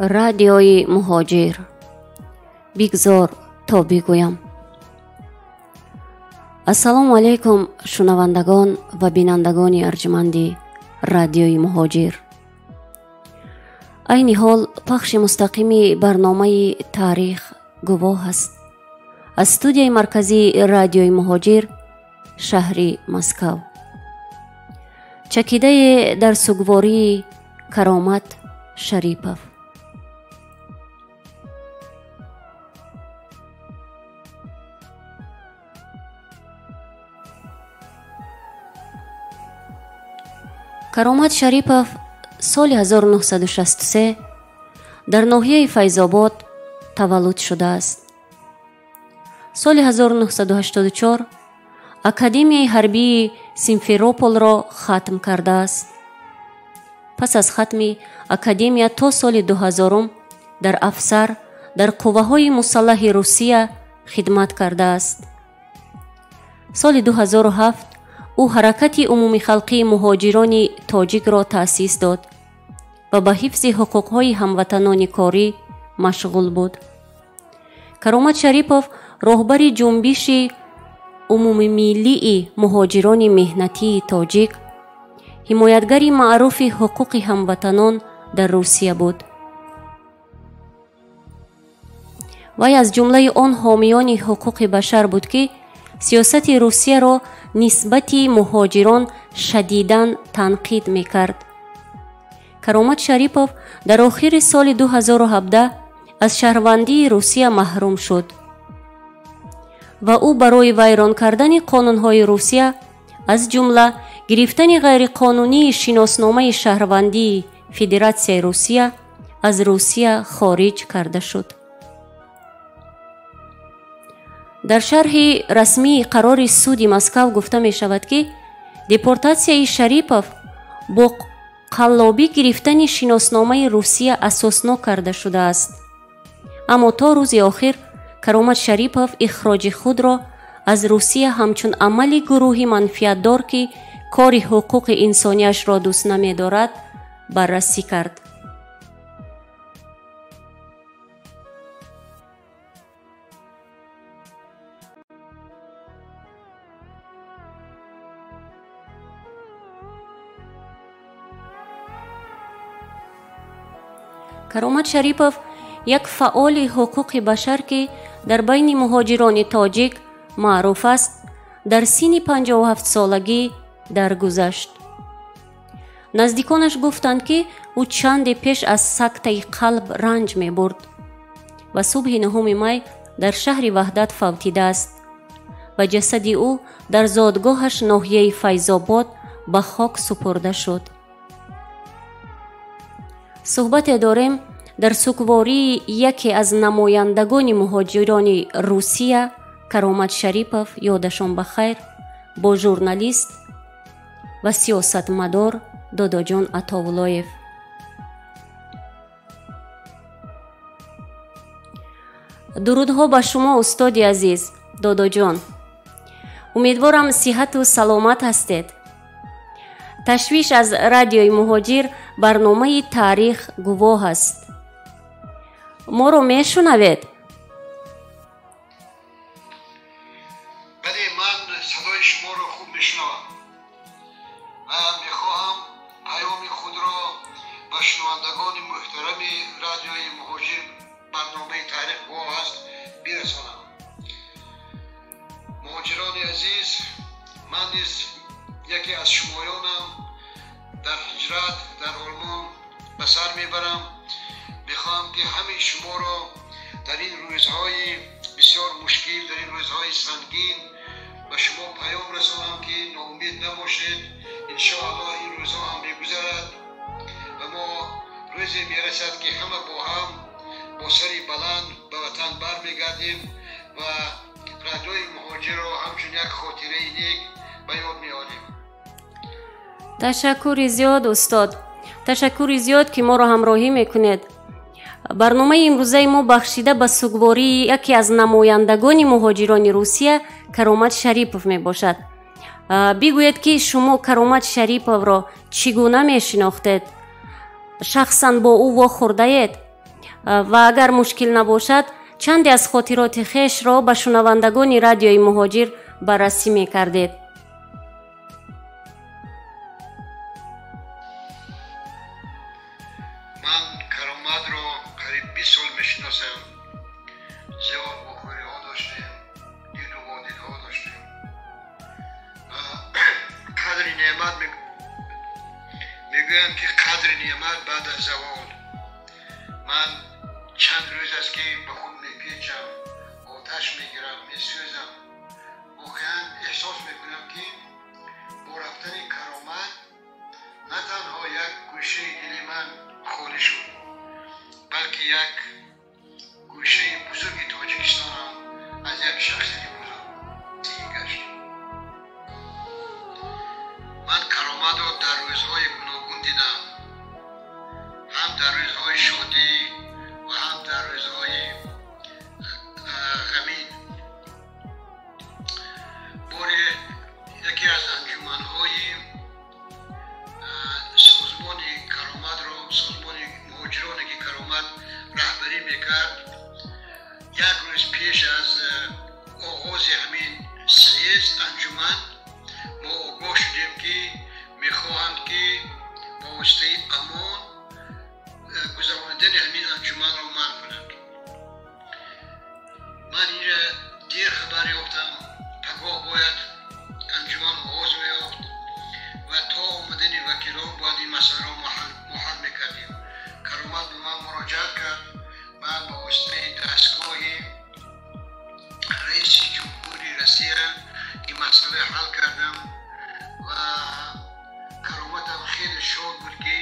Радиои Муҳоҷир, бигзор то бигӯям. Ассалому алайкум, шунавандагон ва бинандагони арҷманди Радиои Муҳоҷир. Айни ҳол пахши мустақими барномаи Таърих гувоҳ аст аз студияи марказии Радиои Муҳоҷир, шаҳри Москав. Чакидае дар сугвории Каромат Шарипов. Каромат Шарипов соли 1963 дар ноҳияи Файзобод таваллуд шудааст. Соли 1984 Академияи ҳарбии Симферополро хатм кардааст. Пас аз хатми академия то соли 2000 дар афсар дар қувваҳои мусаллаҳи Русия хидмат кардааст. Соли 2007 ӯ ҳаракати умумихалқии муҳоҷирони тоҷикро таъсис дод ва ба ҳифзи ҳуқуқҳои ҳамватанони корӣ машғул буд. Каромат Шарипов роҳбари ҷунбиши умумимиллии муҳоҷирони меҳнатии тоҷик, ҳимоятгари маъруфи ҳуқуқи ҳамватанон дар Русия буд. Вай аз ҷумлаи он ҳомиёни ҳуқуқи башар буд, ки сиёсати Русияро нисбати муҳоҷирон шадидан танқид мекард. Каромат Шарипов дар охири соли 2017 аз шаҳрвандии Русия маҳрум шуд ва ӯ барои вайрон кардани қонунҳои Русия, аз ҷумла гирифтани ғайриқонунии шиносномаи шаҳрвандии Федератсияи Русия, аз Русия хориҷ карда шуд. Дар шарҳи расмии қарори суди Москав гуфта мешавад, ки депортатсияи Шарипов бо қаллобӣ гирифтани шиносномаи Русия асоснок карда шудааст. Аммо то рӯзи охир Каромат Шарипов ихроҷи худро аз Русия ҳамчун амали гурӯҳи манфиатдор, ки кори ҳуқуқи инсонияшро дӯст намедорад, баррасӣ кард. Каромат Шарипов як фаъоли ҳуқуқи башар, ки дар байни муҳоҷирони тоҷик маъруф аст, дар синни 57-солагӣ даргузашт. Наздиконаш гуфтанд, ки ӯ чанде пеш аз сактаи қалб ранҷ мебурд ва субҳи 9 май дар шаҳри Ваҳдат фавтидааст ва ҷасади ӯ дар зодгоҳаш ноҳияи Файзобод ба хок супурда шуд. Суҳбате дорем дар суквории яке аз намояндагони муҳоҷирони Русия Каромат Шарипов, ёдашон ба хайр, бо журналист ва сиёсатмадор Додоҷон Атовуллоев. Дурудҳо ба шумо, устоди азиз Додоҷон. Умедворам, сиҳату саломат ҳастед. Ташвиш аз Радиои Муҳоҷир, барномаи Таърих гувоҳ аст. Моро мешунавед? Бале, ман садои шуморо хуб мешунавам ва мехоҳам паёми худро ба шунавандагони муҳтарами Радиои Муҳоҷир, барномаи Таърих гувоҳ аст, бирасонам. Муҳоҷирони азиз, ман низ яке аз шумоёнам, дар ҳиҷрат дар Олмон ба сар мебарам. Мехоҳам, ки ҳамаи шуморо дар ин рӯзҳои бисёр мушкил, дар ин рӯзҳои сангин ба шумо паём расонам, ки ноумед набошед. Иншоаллоҳ, ин рӯзҳо ҳам мегузарад ва мо рӯзе мерасад, ки ҳама бо ҳам бо сари баланд ба ватан бармегардем ва Радиои Муҳоҷирро ҳамчун як хотираи нек ба ёд меорем. Ташаккури зиёд, устод. Ташаккури зиёд, ки моро ҳамроҳӣ мекунед. Барномаи имрӯзаи мо бахшида ба сугвории яке аз намояндагони муҳоҷирони Русия Каромат Шарипов мебошад. Бигӯед, ки шумо Каромат Шариповро чӣ гуна мешинохтед? Шахсан бо ӯ вохӯрдаед? Ва агар мушкил набошад, чанде аз хотироти хешро ба шунавандагони радиои Муҳоҷир баррасӣ мекардед. Ман Кароматро қариб 20 сол мешиносам. Зиёд вохӯриҳо доштем, диду водидҳо доштем. Қадри неъмат мегӯянд, ки қадри неъмат баъд аз завол. Ман чанд рӯз аст, ки ба худ мепечам, оташ мегирам, месӯзам. Воқеан эҳсос мекунам, ки бо рафтани Каромат на танҳо як гӯшаи дили ман холӣ шуд, балки як гӯшаи бузурги Тоҷикистонам аз як шахсияти бузург тиҳӣ гашт. Ман Кароматро дар рӯзҳои гуногун дидам, ҳам дар рӯзҳои шодӣ ва ҳам дар рӯзҳои ғамин. Боре яке аз анҷуманҳои созмони Кароматро, созмони муҳоҷироне ки Каромат раҳбарӣ мекард, як рӯз пеш аз оғози ҳамин съезд анҷуман мо огоҳ шудем, ки мехоҳанд, ки ба воситаи ОМОН гузаронидани ҳамин анҷуманро манъ кунанд. Ман инра дер хабар ёфтам. Пагоҳ бояд анҷуман оғоз меёфт ва то омадани вакилон бояд ин масъаларо мо ҳал мекардем. Каромат ба ман муроҷиат кард. Ман ба воситаи дастгоҳи раиси ҷумҳури Россия ин масъаларо ҳал кардам ва Кароматам хеле шод буд, ки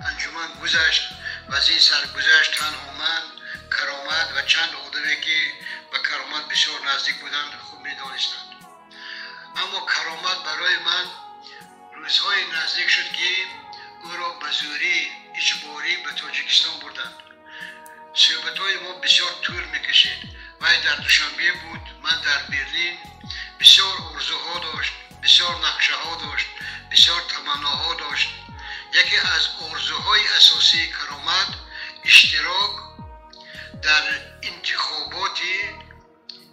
анҷуман гузашт ва аз ин саргузашт танҳо ман, Каромат ва чанд одаме, ки ба Каромат бисёр наздик буданд, хуб медонистанд. Аммо Каромат барои ман рӯзҳое наздик шуд, ки ӯро ба зӯрӣ иҷборӣ ба Тоҷикистон бурданд. Суҳбатҳои мо бисёр тӯл мекашид. Вай дар Душанбе буд, ман дар Берлин. Бисёр орзуҳо дошт, бисёр нақшаҳо дошт, бисёр таманноҳо дошт. Яке аз орзуҳои асосии Каромат иштирок дар интихоботи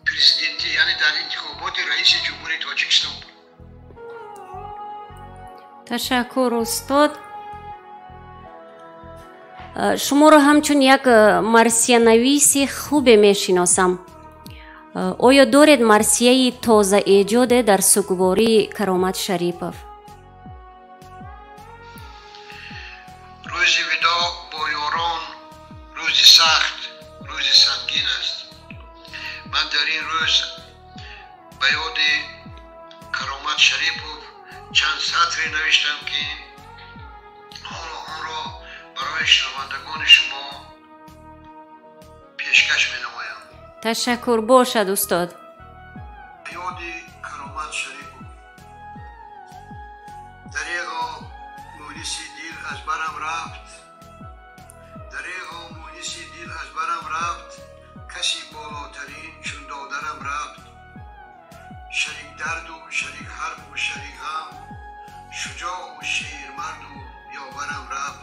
президентӣ, яъне дар интихоботи раиси ҷумҳури Тоҷикистон буд. Ташаккур, устод. Шуморо ҳамчун як марсиянависи хубе мешиносам. Оё доред марсияи тозаэҷоде дар сугвории Каромат Шарипов? Рӯзи видоъ бо ёрон рӯзи сахт, рӯзи сангин аст. Ман дар ин рӯз ба ёди Каромат Шарипов чанд сатре навиштам, ки ҳоло онро барои шунавандагони шумо пешкаш менамоям. Ташаккур, бошад, устод. Ба ёди Каромат Шарипов. Дареғо муниси дил аз барам рафт, дареғо муниси дил аз барам рафт, каси болотарин чун додарам рафт. Шарик дарду шарик ҳарфу шарик ғам, шуҷоъу шермарду ёварам рафт.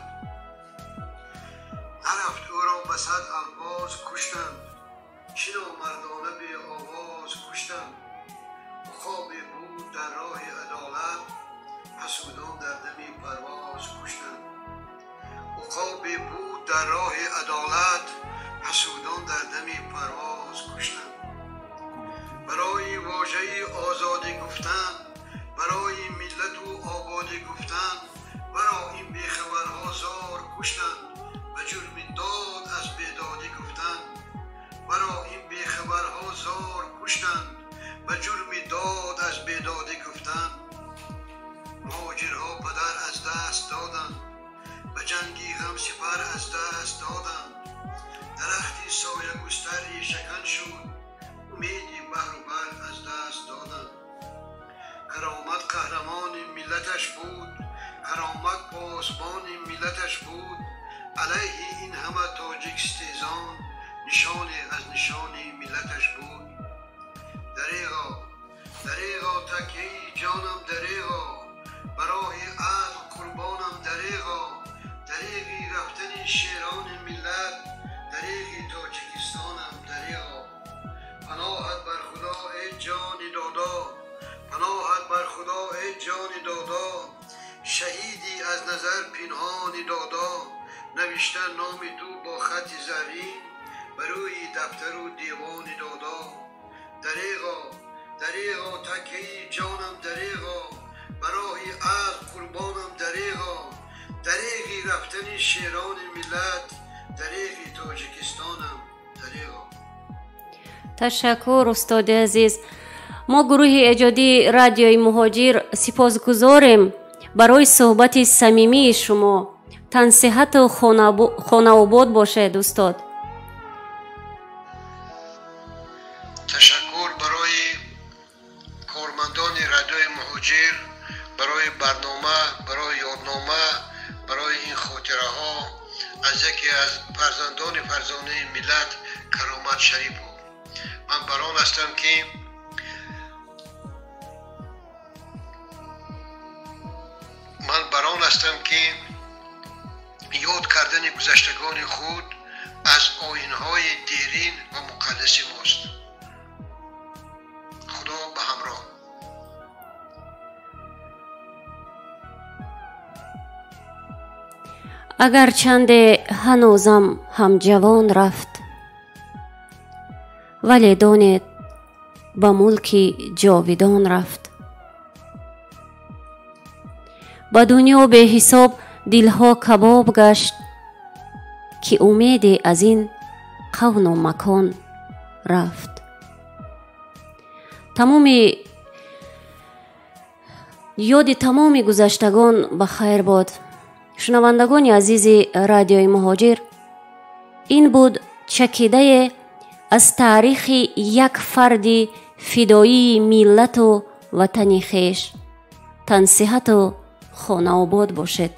Нарафт ӯро ба сад алфоз куштанд, чӣ номардона беовоз куштанд. Уқобе буд дар роҳи адолат, ҳасудон дар дами парвоз куштанд. Уқобе буд дар роҳи адолат, ҳасудон дар дами парвоз куштанд. Барои вожаи озодӣ гуфтан, барои миллату ободӣ гуфтан, варо ин бехабарҳо зор куштанд. Ба ҷурми дод аз бедодӣ гуфтан, варо ин бехабарҳо зор куштанд. Ба ҷурми дод аз бедодӣ гуфтан. Муҳоҷирҳо падар аз даст доданд, ба ҷанги ғам сипар аз даст доданд. Дарахти соягустари шакан шуд, умеди баҳру бар аз даст доданд. Каромат қаҳрамони миллаташ буд, Каромат посбони миллаташ буд. Алайҳи ин ҳама тоҷикстезон нишоне аз нишони миллаташ буд. Дареғо, дареғо такяи ҷонам, дареғо ба роҳи адл қурбонам, дареғо дареғи рафтани шерони миллат, дареғо назар пинҳони додо, навишта номи ту бо хати заррин ба рӯи дафтару девони додо. Дареғо, дареғо, такяи ҷонам дареғо, ба роҳи азм қурбонам дареғо, дареғи рафтани шерони миллат, дареғи Тоҷикистонам дареғо. Ташаккур, устоди азиз. Мо гурӯҳи эҷодии радиои Муҳоҷир сипосгузорем барои суҳбати самимии шумо. Тансиҳату хонаобод бошед, устод. Ташаккур барои кормандони радиои Муҳоҷир, барои барнома, барои ёднома, барои ин хотираҳо аз яке аз фарзандони фарзонаи миллат Каромат Шарипов. Ман бар он ҳастам ки ёд кардани гузаштагони худ аз оинҳои дерин ва муқаддаси мост. Худо ба ҳамроҳ. Агарчанде ҳанӯзам ҳамҷавон рафт, вале донед ба мулки ҷовидон рафт. Ба дунё беҳисоб дилҳо кабоб гашт, ки умеде аз ин қавну макон рафт. Тамоми ёди тамоми гузаштагон ба хайр бод. Шунавандагони азизи радиои Муҳоҷир, ин буд чакидае аз таърихи як фарди фидоии миллату ватани хеш. Тансиҳату хонаобод бошед.